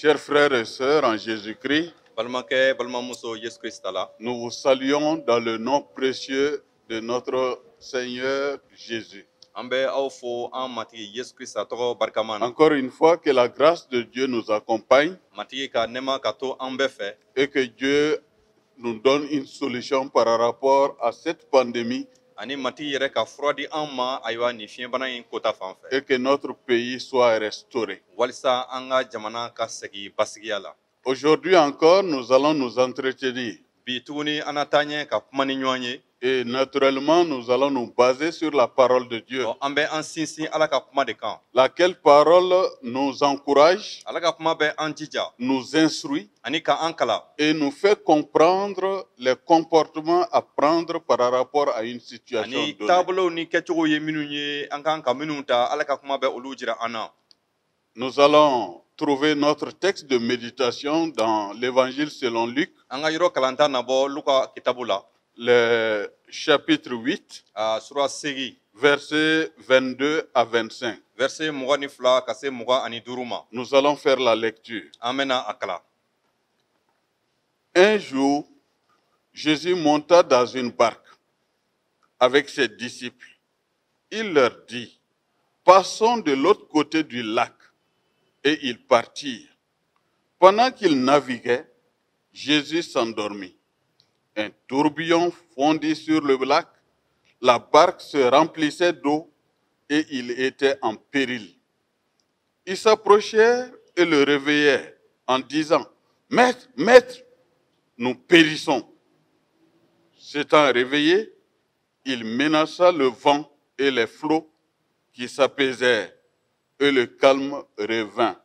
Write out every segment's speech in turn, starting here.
Chers frères et sœurs en Jésus-Christ, Balimakɛ, balimamuso Yesu Krista la, nous vous saluons dans le nom précieux de notre Seigneur Jésus. An bɛ aw fo an Matigi Yesu Krista tɔgɔ barikama na. Encore une fois, que la grâce de Dieu nous accompagne Matigi ka nɛɛma ka to an bɛɛ fɛ et que Dieu nous donne une solution par rapport à cette pandémie ani Matigi yɛrɛ ka fura di an ma, ayiwa, nin fiɲɛbana in kota fan fɛ et que notre pays soit restauré. Walisa an ka jamana ka segin basigiya la. Aujourd'hui encore, nous allons nous entretenir Bi tuguni, an na taa ɲɛ ka kuma ni ɲɔgɔn ye. Et naturellement, nous allons nous baser sur la parole de Dieu, Ɔ, an bɛ an sinsin Ala ka kuma de kan, laquelle parole nous encourage, Ala ka kuma bɛ an jija nous instruit ani ka an kalan et nous fait comprendre les comportements à prendre par rapport à une situation ani donnée. Taabolow ni kɛcogo ye minnu ye, an kan ka minnu ta, Ala ka kuma bɛ olu jira an na. Nous allons trouver notre texte de méditation dans l'Évangile selon Luc, An ka yɔrɔ kalanta na bɔ Luka kitabu la, le chapitre 8, a sura 8, versets 22 à 25. Verset 22 ka se 25 ma. Nous allons faire la lecture. An bɛna a kalan. Un jour, Jésus monta dans une barque avec ses disciples. Il leur dit: «Passons de l'autre côté du lac.» Et ils partirent. Pendant qu'ils naviguaient, Jésus s'endormit. Un tourbillon fondit sur le lac. La barque se remplissait d'eau et il était en péril. Ils s'approchèrent et le réveillèrent en disant: «Maître, maître, nous périssons.» S'étant réveillé, il menaça le vent et les flots qui s'apaisèrent et le calme revint.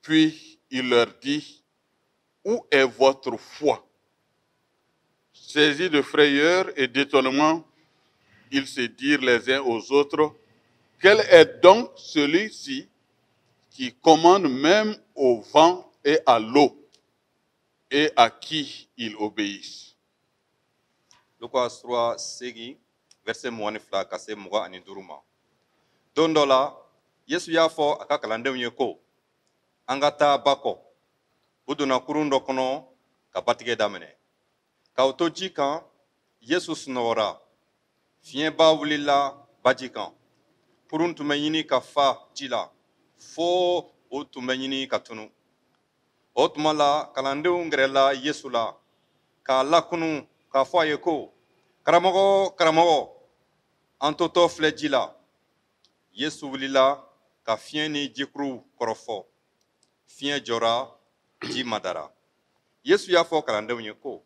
Puis il leur dit: «Où est votre foi?» Saisis de frayeur et d'étonnement, ils se dirent les uns aux autres: «Quel est donc celui-ci qui commande même au vent et à l'eau et à qui ils obéissent?» Luka sura 8, verset 22 ka se 25 ma. Don dɔ la, Yesu y'a fɔ a ka kalandenw ye ko an ka taa ba kɔ. U donna kurun dɔ kɔnɔ ka batigɛ daminɛ. K'aw to ji kan, Yesu sunɔgɔra. Fiɲɛba wulila baji kan, kurun tun bɛ ɲini ka fa ji la fo o tun bɛ ɲini ka tunu. O tuma la, kalandenw gɛrɛla Yesu la k'a lakunu k'a fɔ a ye ko: «Karamɔgɔ, karamɔgɔ, an totɔ filɛ ji la.» Yesu wulila ka fiɲɛ ni jikuruw kɔrɔfɔ. Fiɲɛ jɔra, ji madara. Yesu y'a fɔ kalandenw ye ko: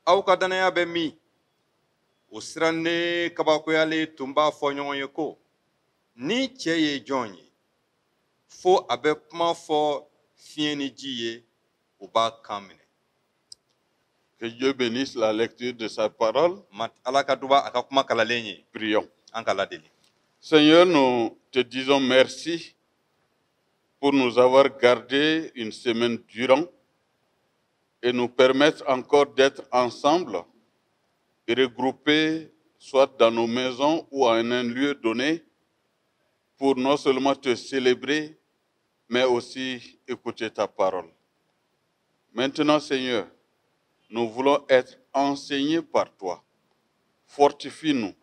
«Aw ka dannaya bɛ min?» O sirannen kabakoyalen tun b'a fɔ ɲɔgɔn ye ko: «Ni cɛ ye jɔn ye fo a bɛ kuma fɔ fiɲɛ ni ji ye, u b'a kan minɛ?» Que Dieu bénisse la lecture de sa parole. Ala ka duba a ka kuma kalalen ye. Prions. An ka ladeli. Seigneur, nous te disons merci pour nous avoir gardé une semaine durant et nous permettre encore d'être ensemble et regroupés soit dans nos maisons ou en un lieu donné pour non seulement te célébrer, mais aussi écouter ta parole. Maintenant, Seigneur, nous voulons être enseignés par toi. Fortifie-nous.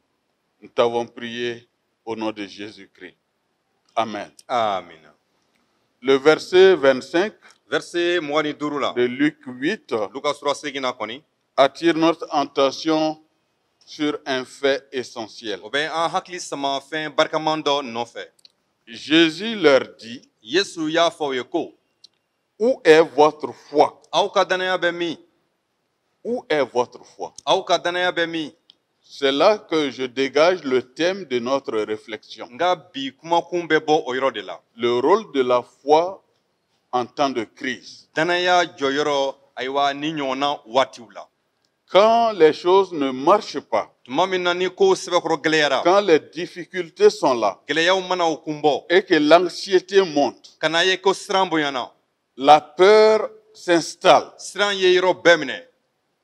Nous t'avons prié au nom de Jésus-Christ. Amen. Amina. Le verset 25 Verset 25 la, de Luc 8 Luka sura 8 na kɔni, attire notre attention sur un fait essentiel. O bɛ an hakili sama fɛn barikaman dɔ nɔfɛ. Jésus leur dit: Yesu y'a fɔ u ye ko: «Où est votre foi?» «Aw ka dannaya bɛ min?» Où est votre foi? Aw ka dannaya bɛ min? C'est là que je dégage le thème de notre réflexion. N ka bi kumakun bɛ bɔ o yɔrɔ de la. Le rôle de la foi en temps de crise. Dannaya jɔyɔrɔ, ayiwa, ni ɲɔgɔnna waatiw la. Quand les choses ne marchent pas, Tuma min na ni kow sɛbɛkɔrɔ gɛlɛyara, quand les difficultés sont là gɛlɛyaw mana o kun bɔ, et que l'anxiété monte, ka n'a ye ko siran bonyana, la peur s'installe. Siran ye yɔrɔ bɛɛ minɛ.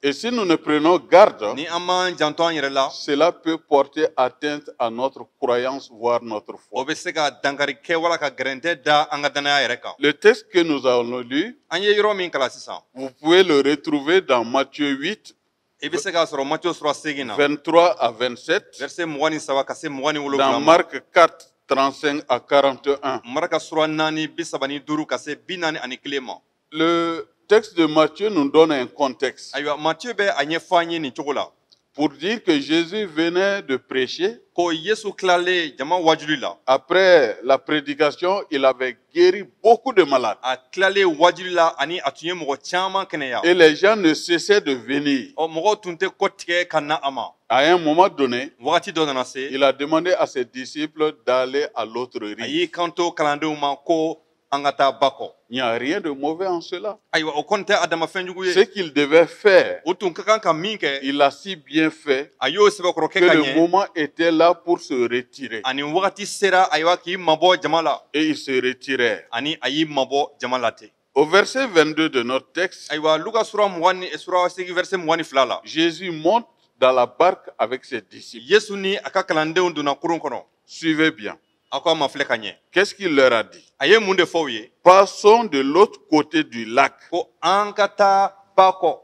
Et si nous ne prenons garde, Ni an m'an janto an yɛrɛ la, cela peut porter atteinte à notre croyance, voire notre o foi. bɛ se ka dankari kɛ wala ka gɛrɛntɛ da an ka danaya yɛrɛ kan. Le texte que nous avons lu, An ye yɔrɔ min kalan sisan, vous pouvez le retrouver dans Matthieu 8, i bɛ se k'a sɔrɔ Matthieu sura 8 na, 23 à 27, verset 23 ka se 27 dans ma. Marc 4, 35 à 41. Maraka sura 4, 35 ka se 41 ma. Le texte de Matthieu nous donne un contexte Ayiwa, Matthieu bɛ a ɲɛfɔ an ye nin cogo la pour dire que Jésus venait de prêcher. Ko Yesu tilalen jama wajuli la, Après la prédication, il avait guéri beaucoup de malades. A tilalen wajuli la ani a tun ye mɔgɔ caman kɛnɛya. Et les gens ne cessaient de venir. Ɔ, mɔgɔw tun tɛ kɔ tigɛ ka na a ma. À un moment donné, Wagati dɔ nana se, il a demandé à ses disciples d'aller à l'autre a rive. y'i kanto kalandenw ma ko an ka taa ba kɔ. Il n'y a rien de mauvais en cela. Ayiwa, o kɔni tɛ a dama fɛn jugu Ce ye. qu'il devait faire, O tun ka kan ka min kɛ, il a si bien fait a y'o sɛbɛkɔrɔ que kɛ ka le ɲɛ. moment était là pour se retirer. Ani wagati sera, ayiwa, k'i mabɔ jama la. Et il se retirait. Ani a y'i mabɔ jama la ten. Au verset 22 de notre texte, Ayiwa, Luka sura 20 ni sura 8, verset 22 la, Jésus monte dans la barque avec ses disciples. Yesu ni a ka kalandenw donna kurun kɔnɔ. Suivez bien. Aw ka mafilɛ ka ɲɛ. Qu'est-ce qu'il leur a dit? A ye mun de fɔ u ye? Passons de l'autre côté du lac. Ko an ka taa ba kɔ.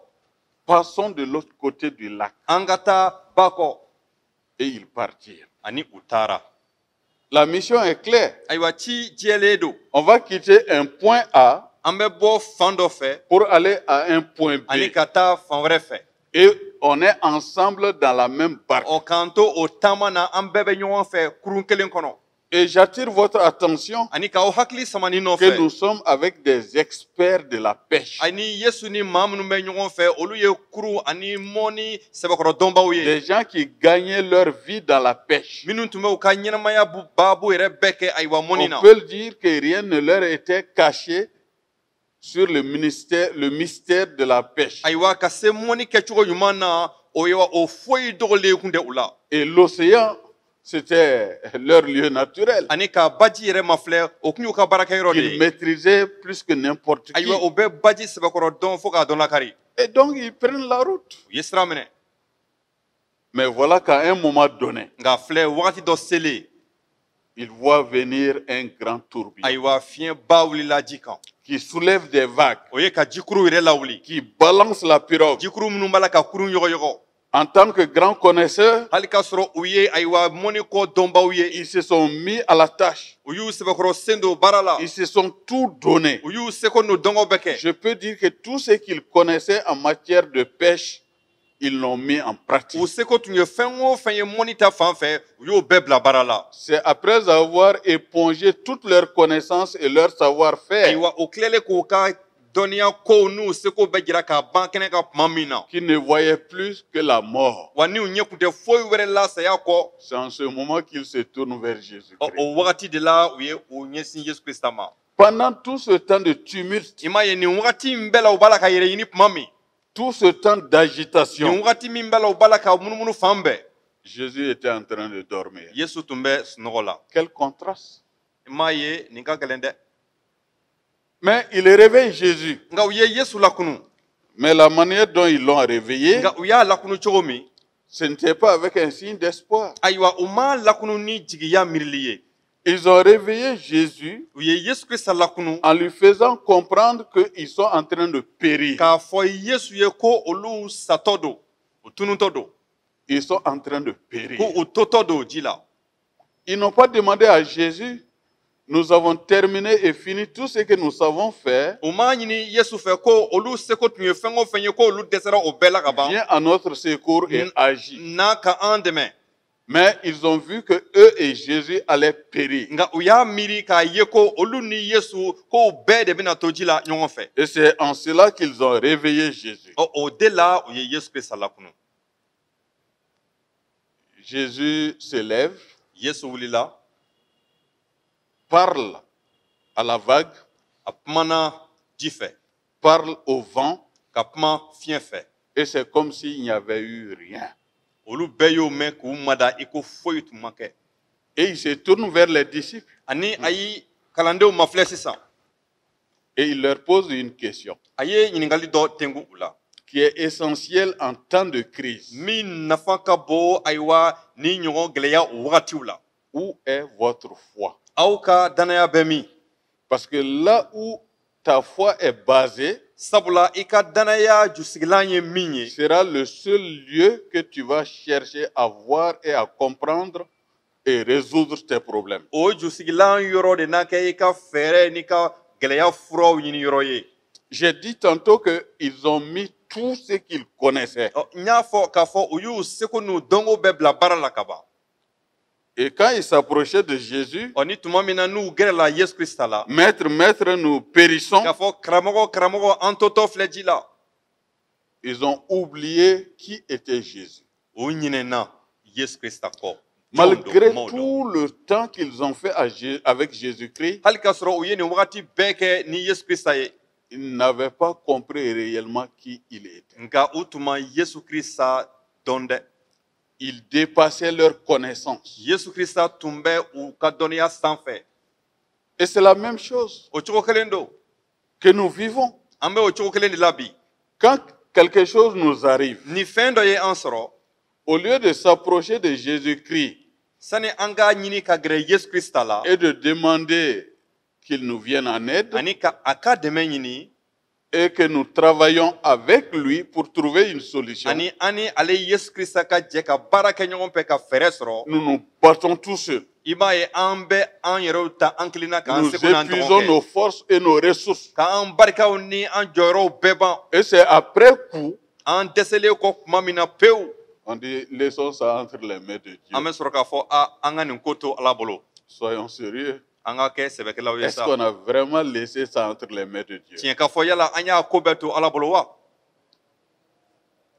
Passons de l'autre côté du lac. An ka taa ba kɔ. Et ils partirent. Ani u taara. La mission est claire. Ayiwa, ci jɛlen don. On va quitter un point A An bɛ bɔ fan dɔ fɛ pour aller à un point B. ani ka taa fan wɛrɛ fɛ. Et on est ensemble dans la même barque. Ɔ, k'an to o taama na, an bɛɛ bɛ ɲɔgɔn fɛ kurun kelen kɔnɔ. Et j'attire votre attention Ani k'aw hakili sama nin que nɔfɛ, nous sommes avec des experts de la pêche. Ani Yesu ni maa minnu bɛ ɲɔgɔn fɛ, olu ye kurun ani mɔni sɛbɛkɔrɔ dɔnbaw ye, Des gens qui gagnaient leur vie dans la pêche. minnu tun bɛ u ka ɲɛnamaya baabu yɛrɛ bɛɛ kɛ, ayiwa, mɔni On na. peut dire que rien ne leur était caché sur le ministère, le mystère de la pêche. Ayiwa, ka se mɔni kɛcogo ɲuman na, o ye o foyi dogolen kun tɛ u la. Et l'océan, c'était leur lieu naturel Ani ka baji yɛrɛ mafilɛ, o kun y'u ka baarakɛyɔrɔ de qu'ils ye. maîtrisaient plus que n'importe qui. Ayiwa, o bɛ baji sɛbɛkɔrɔ dɔn fo k'a dɔn lakari. Et donc, ils prennent la route. U ye sira minɛ. Mais voilà qu'à un moment donné, Nka filɛ, wagati dɔ selen, ils voient venir un grand tourbillon ayiwa, fiɲɛba wulila ji kan, qui soulève des vagues, o ye ka jikuru yɛrɛ lawuli, qui balance la pirogue. Jikuru minnu b'a la ka kurun yɔgɔyɔgɔ. En tant que grands connaisseurs, Hali k'a sɔrɔ u ye, ayiwa, mɔni kɔ dɔnbaw ye, ils se sont mis à la tâche. u y'u sɛbɛkɔrɔ sen don baara la. Ils se sont tout donné. U y'u seko n'u dɔnko bɛɛ kɛ. Je peux dire que tout ce qu'ils connaissaient en matière de pêche, ils l'ont mis en pratique. U seko tun ye fɛn o fɛn ye mɔni ta fan fɛ, u y'o bɛɛ bila baara la. C'est après avoir épongé toutes leurs connaissances et leur savoir-faire Ayiwa, o tilalen k'u ka dɔnniya kow n'u seko bɛɛ jira k'a ban kɛnɛ kan tuma min na, qu'ils ne voyaient plus que la mort. wa n'u ɲɛ kun tɛ foyi wɛrɛ la saya kɔ, C'est en ce moment qu'ils se tournent vers ɔ, Jésus-Christ. o wagati de la u ye u ɲɛsin Yesu Krista ma. Pendant tout ce temps de tumulte, I m'a ye, nin wagati in bɛɛ la, u b'a la ka yɛrɛ ɲini tuma min, tout ce temps d'agitation, nin wagati min bɛɛ la, u b'a la ka munumunu fan bɛɛ, Jésus était en train de dormir. Yesu tun bɛ sunɔgɔ la. Quel contraste. I m'a ye, nin ka gɛlɛn dɛ. Mais il réveille Jésus. Nka u ye Yesu lakunu. Mais la manière dont ils l'ont réveillé, Nka u y'a lakunu cogo min, ce n'était pas avec un signe d'espoir. ayiwa, u m'a lakunu ni jigiya miirili ye. Ils ont réveillé Jésus U ye Yesu Krista lakunu en lui faisant comprendre qu'ils sont en train de périr. k'a fɔ Yesu ye ko olu satɔ don, u tunutɔ don, Ils sont en train de périr. ko u totɔ don ji la. Ils n'ont pas demandé à Jésus, nous avons terminé et fini tout ce que nous savons faire. U m'a ɲini Yesu fɛ ko olu seko tun ye fɛn o fɛn ye, ko olu dɛsɛra o bɛɛ la ka ban, Viens à notre secours et agis. n'a ka an dɛmɛ. Mais ils ont vu que eux et Jésus allaient périr. Nka u y'a miiri k'a ye ko olu ni Yesu, ko bɛɛ de bɛna to ji la ɲɔgɔn fɛ. Et c'est en cela qu'ils ont réveillé Jésus. Ɔ, o de la u ye Yesu Krista lakunu. Jésus se lève, Yesu wulila, parle à la vague, a kumana ji fɛ, parle au vent, ka kuma fiɲɛ fɛ. et c'est comme s'il n'y avait eu rien. Olu bɛɛ y'o mɛn k'u mada i ko foyi tun ma kɛ. Et il se tourne vers les disciples Ani a yi kalandenw mafilɛ sisan, et il leur pose une question. A ye ɲininkali dɔ tengu u la. qui est essentielle en temps de crise. Min nafa ka bon, ayiwa, ni ɲɔgɔn gɛlɛya o wagatiw la. Où est votre foi? Aw ka danaya bɛ min? Parce que là où ta foi est basée, Sabula i ka danaya jusigilan ye min ye, sera le seul lieu que tu vas chercher à voir et à comprendre et résoudre tes problèmes. o jusigilan yɔrɔ de n'a kɛ i ka fɛɛrɛ n'i ka gɛlɛya furaw ɲini yɔrɔ ye. J'ai dit tantôt qu'ils ont mis tout ce qu'ils connaissaient. Ɔ, n y'a fɔ k'a fɔ u y'u seko n'u dɔnko bɛɛ bila baara la ka ban. Et quand ils s'approchaient de Jésus, Ɔ, ni tuma min na n'u gɛrɛla Yesu Krista la, Maître, maître, nous périssons, k'a fɔ karamɔgɔ, karamɔgɔ, an totɔ filɛ ji la, ils ont oublié qui était Jésus. U ɲinɛna Yesu Krista kɔ. Jɔn don, Malgré maaw dɔn. tout le temps qu'ils ont fait avec Jésus-Christ, Hali k'a sɔrɔ u ye nin wagati bɛɛ kɛ ni Yesu Krista ye, ils n'avaient pas compris réellement qui il était. nka u tun ma Yesu Krista dɔn dɛ. Ils dépassaient leur connaissance. Yesu Krista tun bɛ u ka dɔnniya sanfɛ. Et c'est la même chose O cogo kelen don que nous vivons. An bɛ o cogo kelen de la bi. Quand quelque chose nous arrive, Ni fɛn dɔ ye an sɔrɔ, au lieu de s'approcher de Jésus-Christ sani an k'a ɲini ka gɛrɛ Yesu Krista la et de demander qu'il nous vienne en aide ani ka a ka dɛmɛ ɲini et que nous travaillions avec lui pour trouver une solution, ani an ni ale Yesu Krista ka jɛ ka baara kɛ ɲɔgɔn fɛ ka fɛɛrɛ sɔrɔ, nous nous battons tout seuls. i b'a ye an bɛ an yɛrɛw ta an kelen na k'an Nous seko n'an épuisons dɔgɔ nos kɛ, forces et nos ressources. K'an barikaw ni an jɔyɔrɔw bɛɛ ban. Et c'est après coup, An dɛsɛlen kɔ tuma min na pewu, on dit, laissons ça entre les mains de an Dieu. bɛ sɔrɔ k'a fɔ a an ka nin ko to Ala bolo. Soyons sérieux. An ka kɛ sɛbɛkɛlaw ye Est-ce sa. qu'on a vraiment laissé ça entre les mains de Dieu? Tiɲɛ ka fɔ, yala an y'a ko bɛɛ to Ala bolo wa?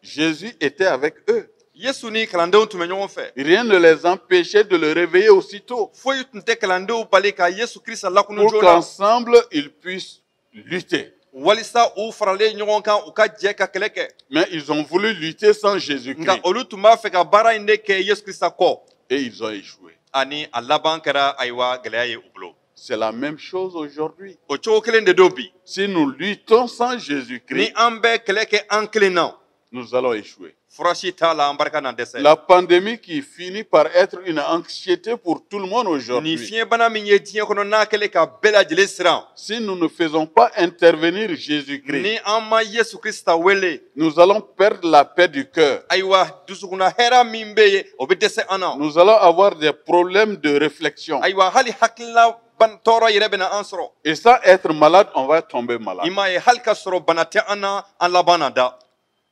Jésus était avec eux. Yesu ni kalandenw tun bɛ ɲɔgɔn fɛ. Rien ne les empêchait de le réveiller aussitôt Foyi tun tɛ kalandenw bali ka Yesu Krista lakunu pour joona qu'ensemble ils puissent lutter. walisa u faralen ɲɔgɔn kan, u ka jɛ ka kɛlɛ kɛ. Mais ils ont voulu lutter sans Nka Jésus-Christ olu tun b'a fɛ ka baara in de kɛ Yesu Krista kɔ, et ils ont échoué. Ani a laban kɛra, ayiwa, gɛlɛya ye u bolo. C'est la même chose aujourd'hui. O cogo kelen de don bi. Si nous luttons sans Ni Jésus-Christ, an bɛ kɛlɛ kɛ an kelen na, nous allons échouer. Furasi t'a la, an barika na dɛsɛ. La pandémie qui finit par être une anxiété pour tout le monde Nin aujourd'hui. fiɲɛbana min ye diɲɛ kɔnɔ n'a kɛlen ka bɛɛ lajɛlen siran, Si nous ne faisons pas intervenir Jésus-Christ, ni an ma Yesu Krista wele, nous allons perdre la paix du cœur. ayiwa, dusukunna hɛrɛ min bɛ yen, o bɛ dɛsɛ an na. Nous allons avoir des problèmes de réflexion. Ayiwa, hali hakilila ban tɔɔrɔ yɛrɛ bɛ na an sɔrɔ. Et sans être malade, on va tomber I malade. m'a ye, hali ka sɔrɔ bana tɛ an na, an laban na da.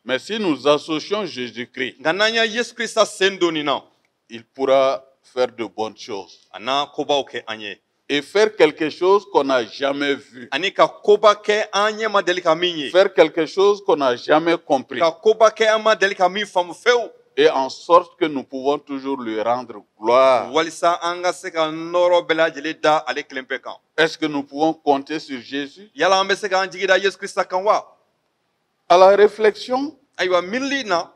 Mais si nous associons Jésus-Christ, Nka n'an ye Yesu Krista sen don nin na, il pourra faire de bonnes choses a n'a kobaw kɛ an ye et faire quelque chose qu'on n'a jamais vu, ani ka koba kɛ an ɲɛ ma deli ka min ye, faire quelque chose qu'on n'a jamais compris, ka koba kɛ an ma deli ka min faamu fewu, et en sorte que nous pouvons toujours lui rendre gloire. walisa an ka se ka nɔrɔ bɛɛ lajɛlen da ale kelen pe kan. Est-ce que nous pouvons compter sur Jésus? Yala an bɛ se k'an jigi da Yesu Krista kan wa? À la réflexion, Ayiwa, miirili na,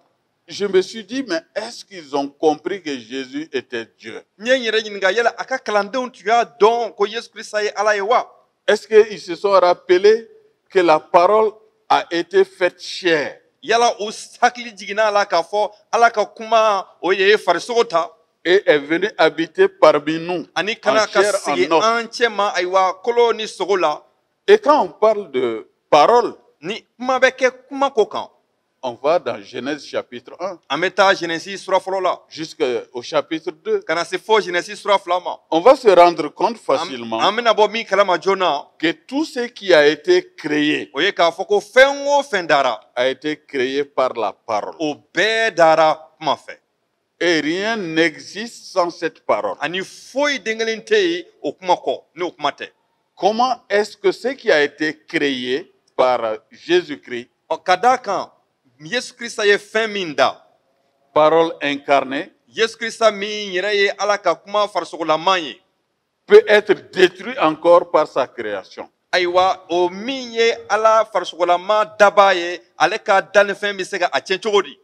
je me suis dit, mais est-ce qu'ils ont compris que Jésus était Dieu? N ye n yɛrɛ ɲininka, yala a ka kalandenw tun y'a dɔn ko Yesu Krista ye Ala ye wa? Est-ce qu'ils se sont rappelés que la parole a été faite chair Yala u hakili jiginna a la k'a fɔ Ala ka kuma o ye farisogo ta et est venue habiter parmi nous ani en kana ka chair, sigi en os? an cɛ ma, ayiwa, kolo ni sogo la? Et quand on parle de parole, Ni kuma bɛ kɛ kuma ko kan, on va dans Genèse chapitre 1 an bɛ taa Genèse sura fɔlɔ la jusqu'au chapitre 2. ka na se fo Genèse sura 2 ma. On va se rendre compte An facilement an bɛna bɔ min kalama joona, que tout ce qui a été créé o ye k'a fɔ ko fɛn o fɛn dara, a été créé par la parole. o bɛɛ dara kuma fɛ. Et rien n'existe sans cette parole. Ani foyi den kelen tɛ yen o kuma kɔ n'o kuma tɛ. Comment est-ce que ce qui a été créé par Jésus-Christ, Ɔ, ka d'a kan Yesu Krista ye fɛn min da, parole incarnée, Yesu Krista min yɛrɛ ye Ala ka kuma farisogolaman ye, peut être détruit encore par sa création? Ayiwa, o min ye Ala farisogolama dabaa ye, ale ka dannifɛn bɛ se ka a tiɲɛ cogo di?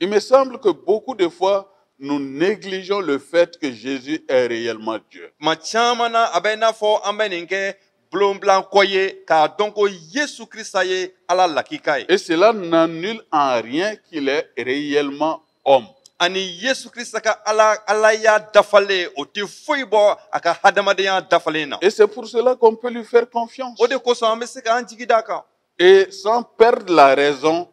Il me semble que beaucoup de fois, nous négligeons le fait que Jésus est réellement Dieu. Tuma caman na, a bɛ i n'a fɔ an bɛ nin kɛ Bulonbilankɔ ye k'a dɔn ko Yesu Krista ye Ala lakika ye. Et cela n'annule en rien qu'il est réellement homme. Ani Yesu Krista ka Ala Alaya dafalen, o tɛ foyi bɔ a ka hadamadenya dafalen na. Et c'est pour cela qu'on peut lui faire confiance. O de kosɔn an bɛ se k'an jigi d'a kan. Et sans perdre la raison,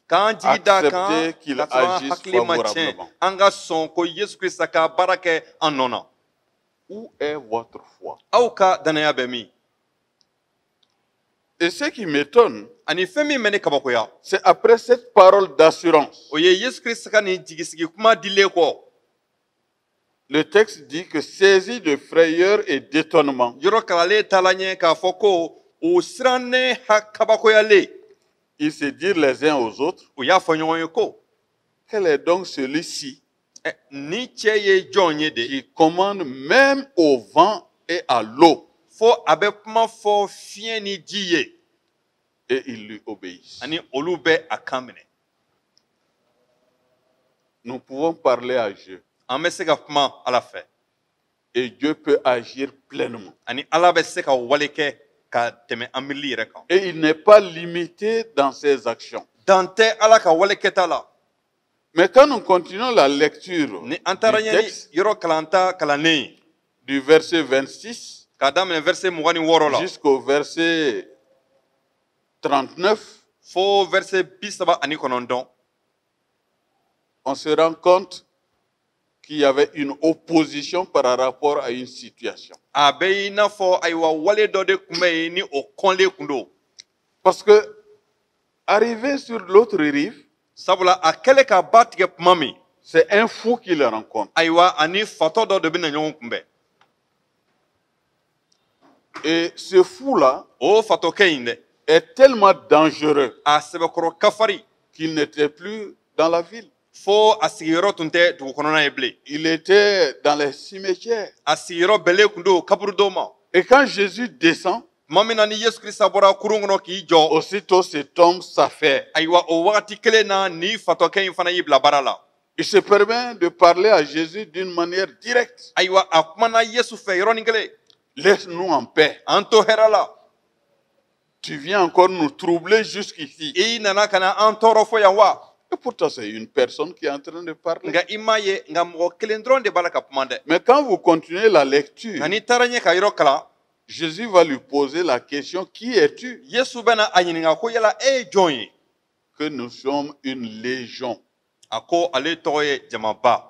k'an jigi d'a kan accepter qu'il k'a sɔrɔ an agisse hakili ma tiɲɛ, favorablement. An ka sɔn ko Yesu Krista ka baara kɛ an nɔ na. Où est votre foi? Aw ka danaya bɛ min? Et ce qui m'étonne, Ani fɛn min bɛ ne kabakoya, c'est après cette parole d'assurance, o ye Yesu Krista ka nin jigisigi kuma dilen kɔ, le texte dit que saisi de frayeur et d'étonnement, yɔrɔ kalanlen taala ɲɛ k'a fɔ ko o sirannen ha kabakoyalen, ils se dirent les uns aux autres, u y'a fɔ ɲɔgɔn ye ko quel est donc celui-ci Nin cɛ ye jɔn ye de qui commande même au vent et à l'eau, fo a bɛ kuma fɔ fiɲɛ ni ji ye, et ils lui obéissent. Ani olu bɛ a kan minɛ? Nous pouvons parler à Dieu An bɛ se ka kuma Ala fɛ, et Dieu peut agir pleinement. Ani Ala bɛ se ka wale kɛ ka tɛmɛ an miirili yɛrɛ kan. Et il n'est pas limité dans ses actions. Dan tɛ Ala ka wale kɛta la. Mais quand nous continuons la lecture Ni an taara du ɲɛ ni texte, yɔrɔ kalanta kalannen ye, du verset 26 k'a daminɛ verset 26 la jusqu'au verset 39, fo verset 39, on se rend compte qu'il y avait une opposition par rapport à une situation. A bɛ i n'a fɔ ayiwa wale dɔ de tun bɛ yen ni o kɔnlen kun don. Parce que, arrivé sur l'autre rive, Sabula a kɛlen ka ba tigɛ tuma min, c'est un fou qui le rencontre. Ayiwa ani fatɔ dɔ de bɛ na ɲɔgɔn kunbɛn. Et ce fou-là O fatɔkɛ in dɛ, est tellement dangereux a sɛbɛkɔrɔ kafari qu'il n'était plus dans la ville. Fo a sigiyɔrɔ tun tɛ dugu kɔnɔna ye bilen. Il était dans les cimetières. A sigiyɔrɔ bɛnnen tun don kaburudo ma. Et quand Jésus descend, Tuma min na ni Yesu Kirisa bɔra kurun kɔnɔ k'i jɔ, aussitôt cet homme s'affaire. Ayiwa o wagati kelen na ni fatɔkɛ in fana y'i bila baara la. Il se permet de parler à Jésus d'une manière directe. Ayiwa a kumana Yesu fɛ yɔrɔnin kelen. Laisse-nous en paix. An to hɛrɛ la. Tu viens encore nous troubler jusqu'ici. I nana ka na an tɔɔrɔ fɔ yan wa? Et pourtant, c'est une personne qui est en train de parler. Nka i m'a ye, nka mɔgɔ kelen dɔrɔn de b'a la ka kuma dɛ. Mais quand vous continuez la lecture, Nka n'i taara ɲɛ ka yɔrɔ kalan, Jésus va lui poser la question, qui es-tu? Yesu bɛna a ɲininka ko yala e ye jɔn ye? Que nous sommes une légion. A ko ale tɔgɔ ye jamaba.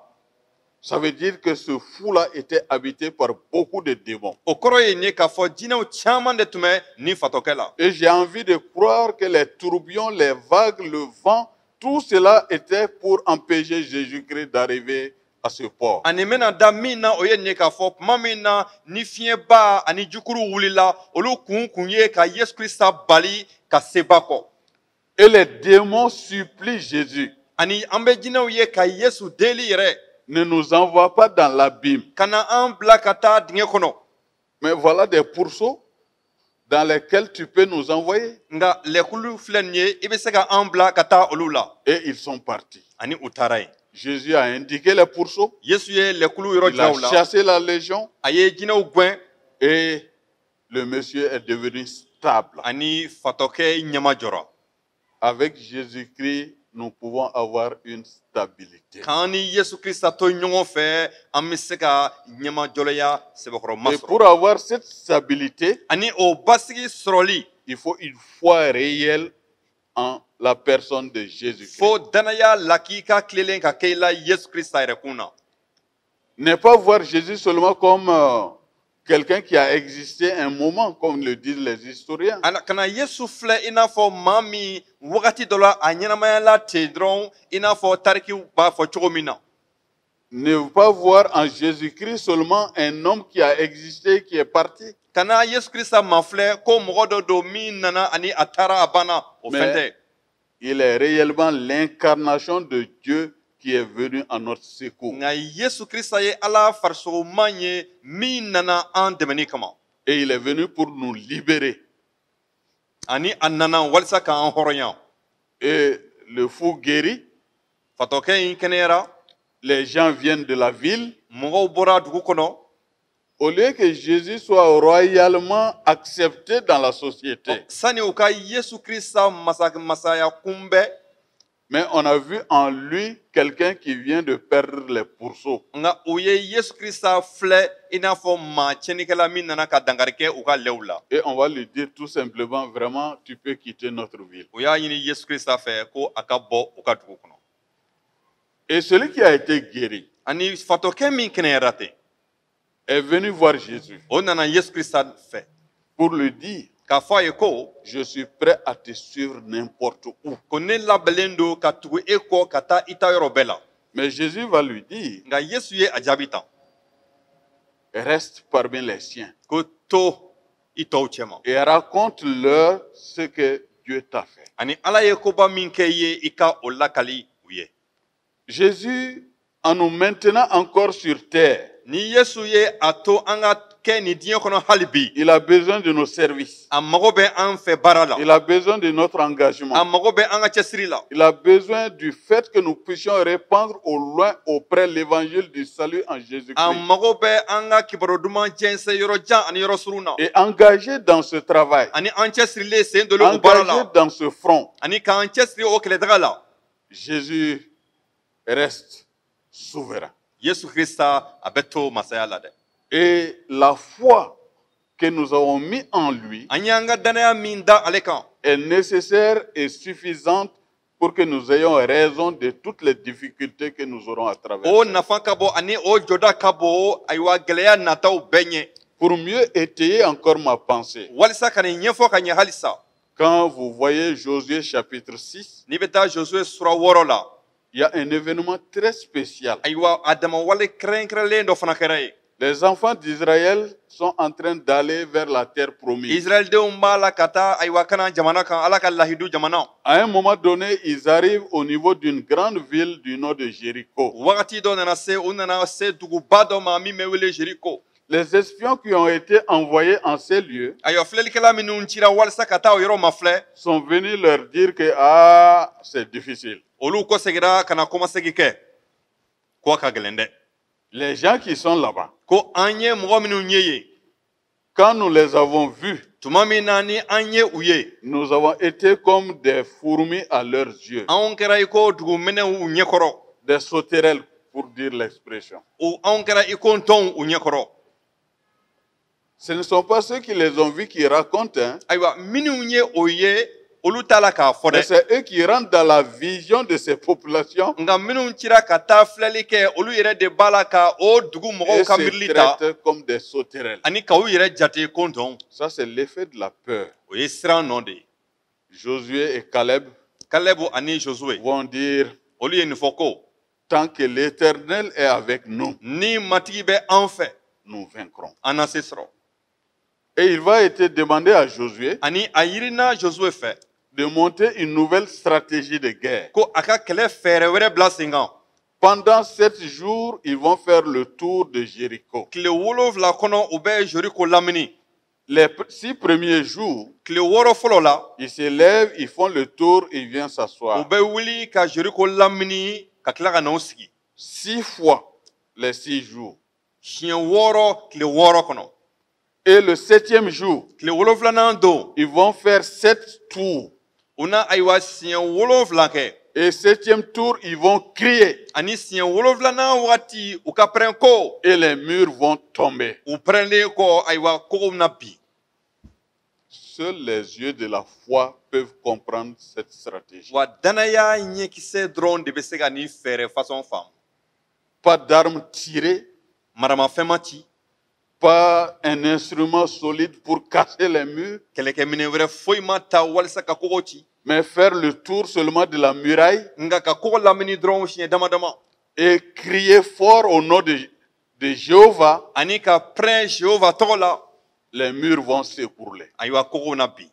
Ça veut dire que ce fou-là était habité par beaucoup de démons. O kɔrɔ ye nin ye k'a fɔ jinɛw caman de tun bɛ nin fatɔkɛ la. Et j'ai envie de croire que les tourbillons, les vagues, le vent, tout cela était pour empêcher Jésus-Christ d'arriver à ce port. Ani n bɛna da min na, o ye nin ye k'a fɔ tuma min na ni fiɲɛba ani jukuru wulila, olu kun kun ye ka Yesu Kirisa bali ka se ba kɔ. Et les démons supplient Jésus. Ani an bɛ jinɛw ye ka Yesu deli yɛrɛ. Ne nous envoie pas dans l'abîme. Ka na an bila ka taa dingɛ kɔnɔ. Mais voilà des pourceaux dans lesquels tu peux nous envoyer. Nka lɛkulu filɛ nin ye, i bɛ se ka an bila ka taa olu la. Et ils sont partis. Ani u taara yen. Jésus a indiqué les pourceaux. Yesu ye lɛkulu yɔrɔ Il a jira u la. chassé la légion. A ye jinɛw gɛn. Et le monsieur est devenu stable. Ani fatɔkɛ ɲɛma jɔra. Avec Jésus-Christ, nous pouvons avoir une stabilité. K'an ni Yesu Krista to ɲɔgɔn fɛ, an bɛ se ka ɲɛmajɔlɔya sɛbɛkɔrɔma Et sɔrɔ. pour avoir cette stabilité, Ani o basigi sɔrɔli, il faut une foi réelle en la personne de Jésus-Christ. Fo danaya lakika tilelen ka kɛ i la Yesu Krista yɛrɛ kun na. Ne pas voir Jésus seulement comme quelqu'un qui a existé un moment, comme le disent les historiens. Ala kana Yesu filɛ i n'a fɔ maa min wagati dɔ la a ɲɛnamaya la ten dɔrɔn, i n'a fɔ tarikiw b'a fɔ cogo min na. Ne pas voir en Jésus-Christ seulement un homme qui a existé, qui est parti. Kana Yesu Krista ma filɛ ko mɔgɔ dɔ don min nana ani a taara a banna, o fɛn Mais tɛ. il est réellement l'incarnation de Dieu qui est venu en notre secours. Nka Yesu Krista ye Ala farisogoman ye min nana an dɛmɛni kama. Et il est venu pour nous libérer. Ani a nana walisa k'an hɔrɔnya. Et le fou guéri, Fatɔkɛ in kɛnɛyara. les gens viennent de la ville Mɔgɔw bɔra dugu kɔnɔ Au lieu que Jésus soit royalement accepté dans la société, Sani u ka Yesu Krista masaya kunbɛn, mais on a vu en lui quelqu'un qui vient de perdre les pourceaux. Nka u ye Yesu Krista filɛ i n'a fɔ maa tiɲɛnikɛla min nana ka dankari kɛ u ka lɛw la. Et on va lui dire tout simplement, vraiment, tu peux quitter notre ville. U y'a ɲini Yesu Krista fɛ ko a ka bɔ u ka dugu kɔnɔ. Et celui qui a été guéri Ani fatɔkɛ min kɛnɛyara ten, est venu voir Jésus o nana Yesu Krista fɛ pour lui dire, k'a fɔ a ye ko je suis prêt à te suivre n'importe où. Ko ne labɛnnen don ka tugu e kɔ ka taa i ta yɔrɔ bɛɛ la. Mais Jésus va lui dire, Nka Yesu ye a jaabi tan, reste parmi les siens ko to i tɔw cɛma et raconte-leur ce que Dieu t'a fait. Ani Ala ye koba min kɛ i ye, i ka o lakali u ye. Jésus, en nous maintenant encore sur terre, Ni Yesu ye a to an ka kɛ nin diɲɛ kɔnɔ hali bi, il a besoin de nos services. a mago bɛ an fɛ baara la. Il a besoin de notre engagement. A mago bɛ an ka cɛsiri la. Il a besoin du fait que nous puissions répandre au loin auprès l'évangile du salut en A Jésus-Christ. mago bɛ an ka kibaru duman jɛnsɛn yɔrɔ jan ani yɔrɔ surun na. Et engagé dans ce travail, Ani an cɛsirilen sen donnen o baara engagé la, dans ce front, ani k'an cɛsiri o kɛlɛdaga la, Jésus reste souverain. Yesu Krista a bɛ to masaya la dɛ. Et la foi que nous avons mis en lui An y'an ka danaya min da ale kan, est nécessaire et suffisante pour que nous ayons raison de toutes les difficultés que nous aurons à o traverser. nafa ka bon ani o jɔda ka bon, ayiwa, gɛlɛya nataw bɛɛ ɲɛ. Pour mieux étayer encore ma pensée, Walisa ka nin ɲɛfɔ ka ɲɛ halisa, quand vous voyez Josué chapitre 6, n'i bɛ taa Josue sura 6 la, il y a un événement très spécial. Ayiwa, a dama wale kɛrɛnkɛrɛnlen dɔ fana kɛra yen. Les enfants d'Israël sont en train d'aller vers la terre promise. Israɛldenw b'a la ka taa, ayiwa, kana jamana kan, Ala ka lahidu jamana. À un moment donné, ils arrivent au niveau d'une grande ville du nom de Jéricho. Wagati dɔ nana se, u nana se duguba dɔ ma min bɛ wele Jeriko. Les espions qui ont été envoyés en ces lieux Ayiwa, filɛlikɛla minnu cira walisa ka taa o yɔrɔ ma filɛ, sont venus leur dire que ah, c'est difficile. olu kɔsegira ka na kɔmasegi kɛ ko a ka gɛlɛn dɛ. Les gens qui sont là-bas, Ko an ye mɔgɔ minnu ye yen, quand nous les avons vus, tuma min na ni an ye u ye, nous avons été comme des fourmis à leurs yeux, anw kɛra i ko duguminɛw u ɲɛkɔrɔ, des sauterelles pour dire l'expression. O anw kɛra i ko ntɔnw u ɲɛkɔrɔ. Ce ne sont pas ceux qui les ont vus qui racontent, hein, Ayiwa, minnu ye o ye, olu t'a la k'a fɔ mais dɛ, c'est eux qui rentrent dans la vision de ces populations nka minnu cira ka taa filɛli kɛ, olu yɛrɛ de b'a la ka o dugu et mɔgɔw ka se miirili ta traitent comme des sauterelles. ani ka u yɛrɛ jate ko ntɔnw. Ça, c'est l'effet de la peur. O ye siran nɔ de ye. Josué et Caleb Kalɛbu ani Josue, vont dire, olu ye nin fɔ ko tant que l'Éternel est avec nous, ni Matigi bɛ an fɛ, nous vaincrons. an na se sɔrɔ. Et il va être demandé à Josué Ani a yirina Josue fɛ de monter une nouvelle stratégie de guerre. ko a ka kɛlɛ fɛɛrɛ wɛrɛ bila sen kan. Pendant 7 jours, ils vont faire le tour de Jéricho. Tile 7 kɔnɔ, u bɛ Jeriko lamini. Les 6 premiers jours, Tile 6 fɔlɔ la, ils se lèvent, ils font le tour, ils viennent u s'asseoir. bɛ wuli ka Jeriko lamini ka tila ka na u sigi. 6 fois les 6 jours. Siɲɛ 6 tile 6 kɔnɔ. Et le septième jour, Tile 7nan don, ils vont faire 7 tours. u na, ayiwa, siɲɛ 7 kɛ. Et septième tour, ils vont crier Ani siɲɛ 7nan wagati, u ka pɛrɛn ko et les murs vont tomber. U pɛrɛnlen kɔ, ayiwa, kogow na bin. Seuls les yeux de la foi peuvent comprendre cette stratégie. Wa danaya ɲɛkisɛ dɔrɔn de bɛ se ka nin fɛɛrɛ fasɔn faamu. Pas d'armes tirées, Maramafɛn ma ci, pas un instrument solide pour casser les murs, kɛlɛkɛminɛ wɛrɛ foyi ma ta walisa ka kogo ci, mais faire le tour seulement de la muraille nka ka kogo lamini dɔrɔn siɲɛ dama dama, et crier fort au nom de Jéhovah, ani ka pɛrɛn Jehova tɔgɔ la, les murs vont s'écrouler. Ayiwa, kogow na bin.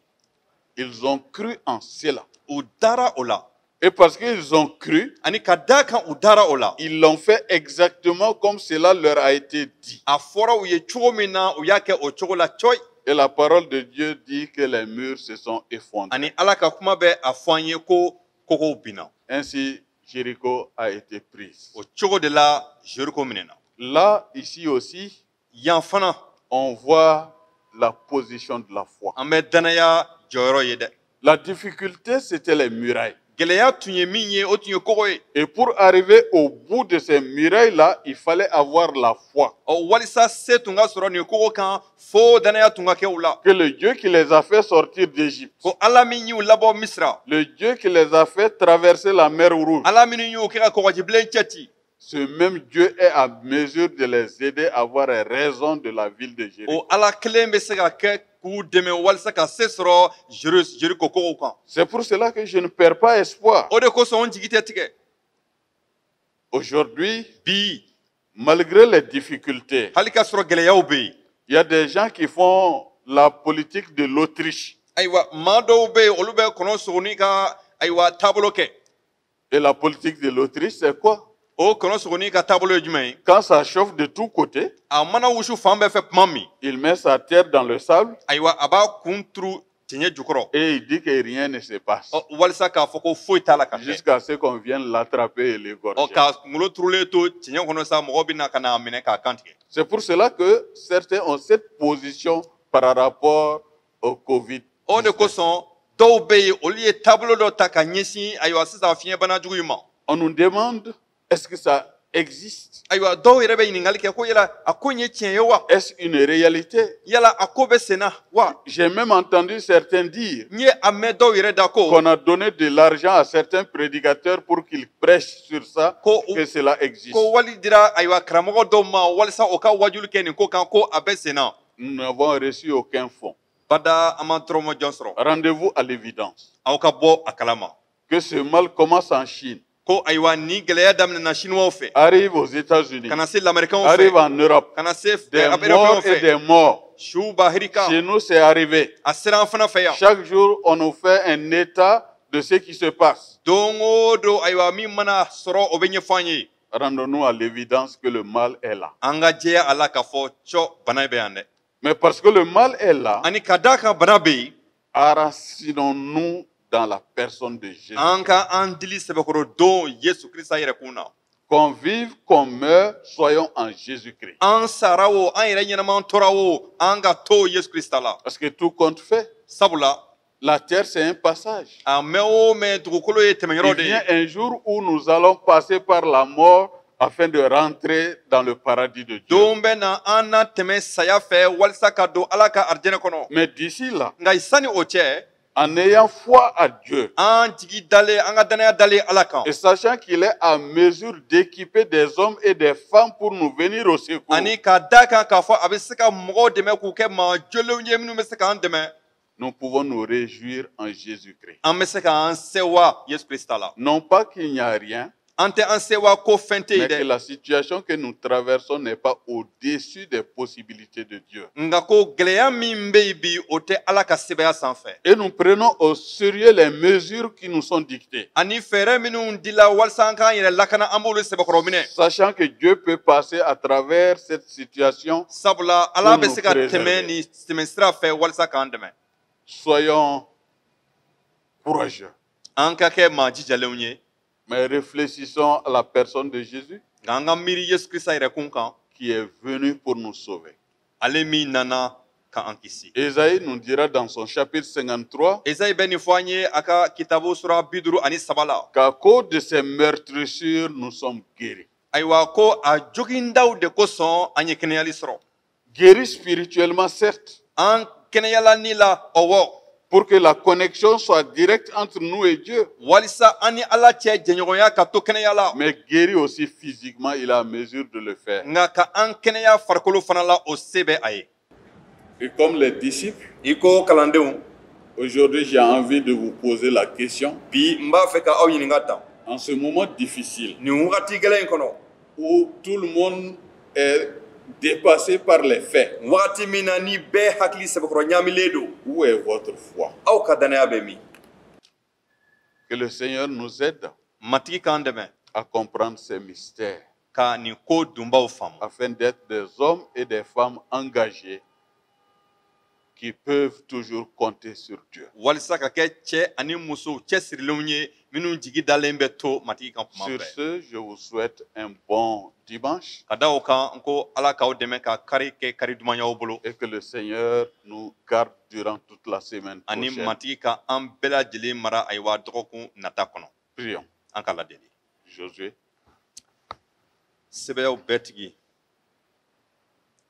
Ils ont cru en cela. U dara o la. Et parce qu'ils ont cru, Ani ka da kan u dara o la, ils l'ont fait exactement comme cela leur a été dit. a fɔra u ye cogo min na, u y'a kɛ o cogo la cɔyi. Et la parole de Dieu dit que les murs se sont effondrés. Ani Ala ka kuma bɛ a fɔ an ye ko kogow binna. Ainsi, Jéricho a été prise. O cogo de la, Jeriko minɛna. Là, ici aussi, Yan fana, on voit la position de la foi. An bɛ danaya jɔyɔrɔ ye dɛ. La difficulté, c'était les murailles. Gɛlɛya tun ye min ye, o tun ye kogo ye. Et pour arriver au bout de ces murailles-là, il fallait avoir la foi. Ɔ, walisa se tun ka sɔrɔ nin kogo kan, fo danaya tun ka kɛ u la. Que le Dieu qui les a fait sortir d'Égypte, Ko Ala min y'u labɔ Misira, le Dieu qui les a fait traverser la mer Rouge, Ala minnu y'u kɛ ka kɔgɔjibilen cɛ ci, ce même Dieu est à mesure de les aider à avoir raison de la ville de Jéricho. o Ala kelen bɛ se ka kɛ k'u dɛmɛ walisa ka se sɔrɔ Jeriko kogow kan. C'est pour cela que je ne perds pas espoir. O de kosɔn n jigi tɛ tigɛ. Aujourd'hui, Bi, malgré les difficultés, hali ka sɔrɔ gɛlɛyaw bɛ yen, il y a des gens qui font la politique de l'Autriche. Ayiwa, maa dɔw bɛ yen, olu bɛ kɔnɔ sogoni ka, ayiwa, taabolo kɛ. Et la politique de l'Autriche, c'est quoi? O kɔnɔ sogoni ka taabolo ye jumɛn ye? Quand ça chauffe de tous côtés, A mana wusu fan bɛɛ fɛ tuma min, il met sa tête dans le sable ayiwa, a b'a kun turu cɛncɛn jukɔrɔ et il dit que rien ne se passe. Ɔ, walisa k'a fɔ ko foyi t'a la ka kɛ. Jusqu'à ce qu'on vienne l'attraper et Ɔ, l'égorger. ka kunkolo turulen to cɛncɛn kɔnɔ sa, mɔgɔ bɛ na ka n'a minɛ k'a kan tigɛ. C'est pour cela que certains ont cette position par rapport au Covid. O de kosɔn dɔw bɛ yen, olu ye taabolo dɔ ta ka ɲɛsin, ayiwa, sisan fiɲɛbana jugu in ma. On nous demande, est-ce que ça existe? Ayiwa, dɔw yɛrɛ bɛ ɲininkali kɛ ko yala a ko in ye tiɲɛ ye wa? Est-ce une réalité? Yala a ko bɛ sen na wa? J'ai même entendu certains dire N ye a mɛn dɔw yɛrɛ da ko qu'on a donné de l'argent à certains prédicateurs pour qu'ils prêchent sur ça, que cela existe. Ko wali dira, ayiwa, karamɔgɔ dɔw ma walisa o ka wajuli kɛ nin ko kan, ko a bɛ sen na. Nous n'avons reçu aucun fonds. Bada, an ma tɔrɔmɔjɔn sɔrɔ. Rendez-vous à l'évidence. Aw ka bɔ a kalama. Que ce mal commence en Chine, Ko, ayiwa, nin gɛlɛya daminɛna Siniwaw fɛ, arrive aux États-Unis, ka na se Lamɛrikɛnw arrive fɛ, en Europe, ka na se des Européenw morts et fɛ, des morts. Siw bahirika. Chez nous, c'est arrivé. A sera an fana fɛ yan. Chaque jour, on nous fait un état de ce qui se passe. Don o don, ayiwa, min mana sɔrɔ, o bɛ ɲɛfɔ an ye. Rendons-nous à l'évidence que le mal est là. An ka jɛya a la k'a fɔ cɔ bana bɛ yan dɛ. Mais parce que le mal est là, Ani ka d'a kan bana bɛ yen, enracinons-nous dans la personne de Jésus. An ka an dili sɛbɛkɔrɔ don Yesu Kirisa yɛrɛ kun na. Qu'on vive, qu'on meure, soyons en Jésus-Christ. An sara o, an yɛrɛ ɲɛnama tora o, an ka to Yesu Kirisa la. Parce que tout compte fait, Sabula la terre, c'est un passage. a mɛn o mɛn, dugukolo ye tɛmɛyɔrɔ Il de ye. vient un jour où nous allons passer par la mort afin de rentrer dans le paradis de Dieu. Don bɛ na, an na tɛmɛ saya fɛ walisa ka don Ala ka arijɛnɛ kɔnɔ. Mais d'ici là, Nka sani o cɛ, en ayant foi à Dieu an jigi dalen, an ka danaya dalen Ala kan, et sachant qu'il est à mesure d'équiper des hommes et des femmes pour nous venir au secours, ani ka da kan k'a fɔ a bɛ se ka mɔgɔw dɛmɛ k'u kɛ maa jolenw ye minnu bɛ se k'an dɛmɛ, nous pouvons nous réjouir en Jésus-Christ. an bɛ se k'an sewa Yesu Kirista la. Non pas qu'il n'y a rien, An tɛ an sewa ko fɛn tɛ yen mais que dɛ, la situation que nous traversons n'est pas au-dessus des possibilités de Dieu. Nka ko gɛlɛya min bɛ yen bi, o tɛ Ala ka sebaaya sanfɛ. Et nous prenons au sérieux les mesures qui nous sont dictées, Ani fɛɛrɛ minnu dila walasa an k'an yɛrɛ lakana, an b'olu sɛbɛkɔrɔ minɛ, sachant que Dieu peut passer à travers cette situation. Sabula Ala Pour bɛ nous se ka tɛmɛ préserver. nin tɛmɛ sira fɛ walasa k'an dɛmɛ. Soyons courageux, An ka kɛ maa jijalenw ye, mais réfléchissons à la personne de Jésus nka an ka miiri Yesu Kirisa yɛrɛ kun kan, qui est venu pour nous sauver. Ale min nana ka an kisi. Ésaïe nous dira dans son chapitre 53 Ezayi bɛ nin fɔ an ye a ka kitabu sura 53 la. qu'à cause de ces meurtrissures, nous sommes guéris. Ayiwa, ko a jogindaw de kosɔn an ye kɛnɛyali sɔrɔ. Guéris spirituellement, certes, An kɛnɛyala ni la, ɔwɔ, pour que la connexion soit directe entre nous et Dieu, walisa an ni Ala cɛ jɛɲɔgɔnya ka to kɛnɛya la, mais guéri aussi physiquement, il est à mesure de le faire. Nka ka an kɛnɛya farikolo fana la, o se bɛ a ye. Et comme les disciples, I ko kalandenw, aujourd'hui j'ai envie de vous poser la question, bi n b'a fɛ ka aw ɲininka tan, en ce moment difficile, nin wagati gɛlɛn in kɔnɔ, où tout le monde est dépassé par les faits, wagati min na ni bɛɛ hakili sɛbɛkɔrɔ ɲaamilen don, où est votre foi? aw ka danaya bɛ min? Que le Seigneur nous aide Matigi k'an dɛmɛ à comprendre ces mystères, ka nin ko dunbaw faamu, afin d'être des hommes et des femmes engagés qui peuvent toujours compter sur Dieu. Walisa ka kɛ cɛ ani musow cɛsirilenw ye minnu jigi dalen bɛ to Matigi kan tuma Sur bɛɛ. Ce, je vous souhaite un bon dimanche Ka da o kan, n ko Ala k'aw dɛmɛ ka kari kɛ kari dumanyaw bolo. Et que le Seigneur nous garde durant toute la semaine Ani prochaine. Matigi ka an bɛɛ lajɛlen mara, ayiwa, dɔgɔkun nata kɔnɔ. Prions. An ka ladeli. Josué. Sɛbɛyaw bɛɛ tigi,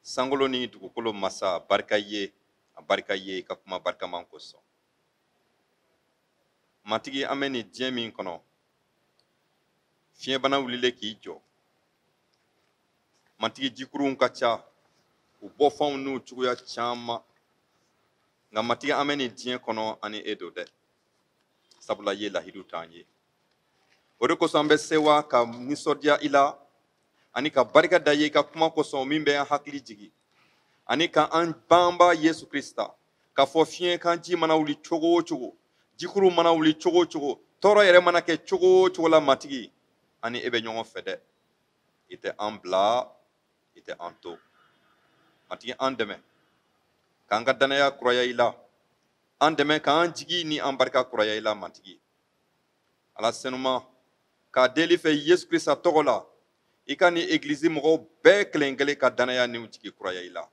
sankolo ni dugukolo masa, barika ye, a barika ye i ka kuma barikaman kosɔn. Matigi, an bɛ nin diɲɛ min kɔnɔ, fiɲɛbana wulilen k'i jɔ. Matigi, jikurunw ka ca, u bɔfanw n'u cogoya caman, nka Matigi, an bɛ nin diɲɛ kɔnɔ ani e don dɛ, sabula i ye lahidu t'an ye. O de kosɔn an bɛ sewa ka nisɔndiya i la ani ka barika da i ye i ka kuma kosɔn min bɛ an hakili jigi ani ka an banba Yesu Krista k'a fɔ fiɲɛ kan ji mana wuli cogo o cogo, jikuru mana wuli cogo o cogo, tɔɔrɔ yɛrɛ mana kɛ cogo o cogo la, Matigi, ani e bɛ ɲɔgɔn fɛ dɛ. I tɛ an bila, i tɛ an to. Matigi, an dɛmɛ k'an ka danaya kuraya i la, an dɛmɛ k'an jigi ni an barika kuraya i la. Matigi Ala senuma, k'a deli fɛ Yesu Krista tɔgɔ la, i ka ni egilizi mɔgɔw bɛɛ kelen kelen ka danaya n'u jigi kuraya i la.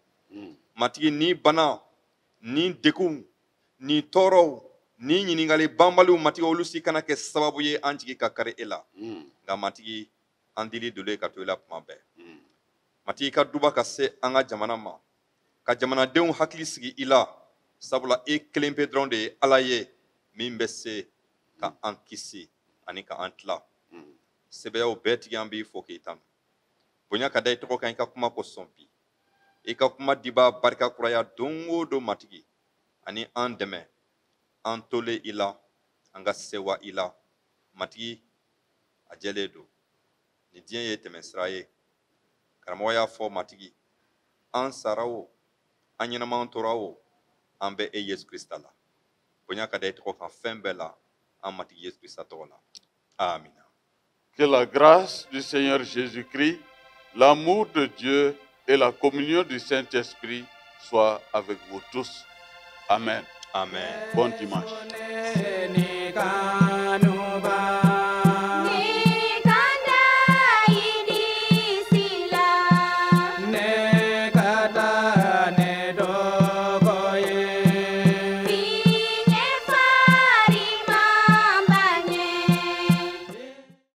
Matigi, ni bana ni degun ni tɔɔrɔw ni ɲininkali banbaliw, Matigi, olu si kana kɛ sababu ye an jigi ka kari e la, nka Matigi, an dili dolen ka to i la tuma bɛɛ. Matigi, ka duba ka se an ka jamana ma, ka jamanadenw hakili sigi i la, sabula e kelen pe dɔrɔn de ye Ala ye min bɛ se ka an kisi ani ka an tila. Sɛbɛyaw bɛɛ tigi, an b'i fo k'i tanu. Bonya ka da i tɔgɔ kan i ka kuma kosɔn bi. I ka kuma dibaa barika kuraya don o don, Matigi, ani an dɛmɛ an tolen i la, an ka sewa i la. Matigi, a jɛlen don ni diɲɛ ye tɛmɛsira ye. Karamɔgɔ y'a fɔ, Matigi, an sara o, an ɲɛnaman tora o, an bɛ e Yesu Krista la. Bonya ka da i tɔgɔ kan fɛn bɛɛ la, an Matigi Yesu Krista tɔgɔ la, amina. Que la grâce du Seigneur Jésus-Christ, l'amour de Dieu et la communion du Saint-Esprit soient avec vous tous. Amen. Amen. Bon dimanche.